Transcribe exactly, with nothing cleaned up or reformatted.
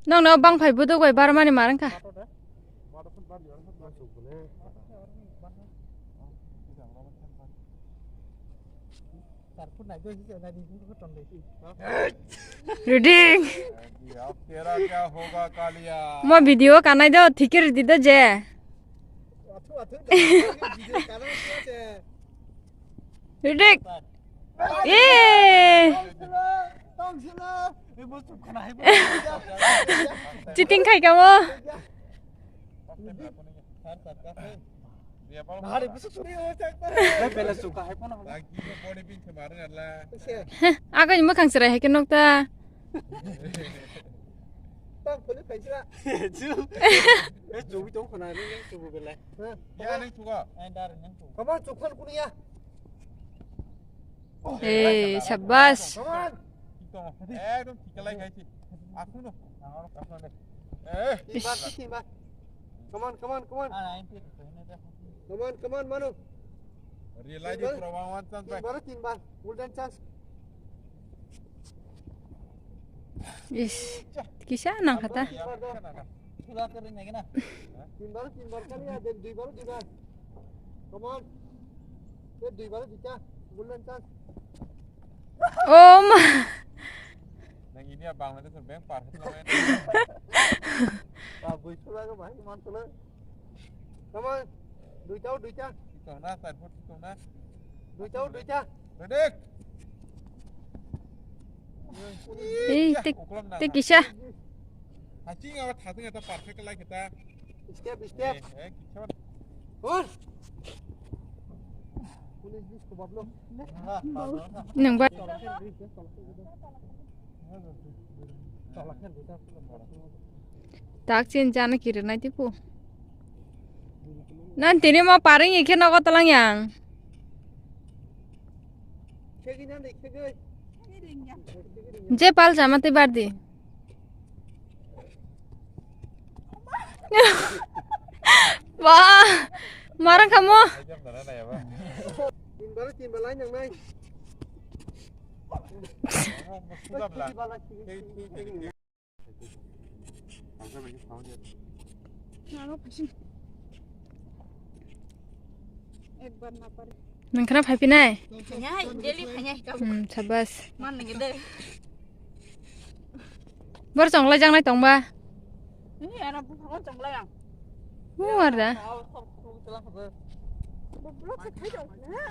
Nokno bangphai buduk bai barmani ma rwngkha. Reading. अब तेरा क्या होगा Kaliya? Mo video kanai do, thikir di do je. Reading. Eh. Cheating khai ka mo. Heh, agani mwkhang chwrai hai khe nok ta. Come on, chukhan kuliya. Hey, shabash. Come on. Ekdom thik khlai khai si. Aswk no. Eh. Ish. Come on, come on, come on. Come on, come on, Manu. Realize pura one, one chance back. Tin bar, tin bar. Golden chance. Ish, kisa nang kha ta. Tin bar, tin bar kali ya, then dui bar, dui bar. Come on. Then dui bar, duita. Golden chance. Oh ma. Nang ini ya Bangladesh bank par. Ah, bui sula ko bhai, man sula. Come on. Duita, duita. Duita na, side foot duita na. Duita, duita. Ready? Ei, te, te kisa. Haching awa thasing eta perfect lai kita. Step, step. Eh, eh, kisa. Hor. Pulis bis ko bablo. Nang ba. Tak chin jana kiri nai tipu. Nan tini ma paring ikhe nogo talang yang. Je pal jama tei bardi. Ba, marang kamo. Nang khana phai phinai? Phanya, daily phanya ka. Hmm, sabas. Man nang de. Bor chonglai jangnai tongba. Ni ara bu phang chonglai ang. Mu arda. Block se khai dong na.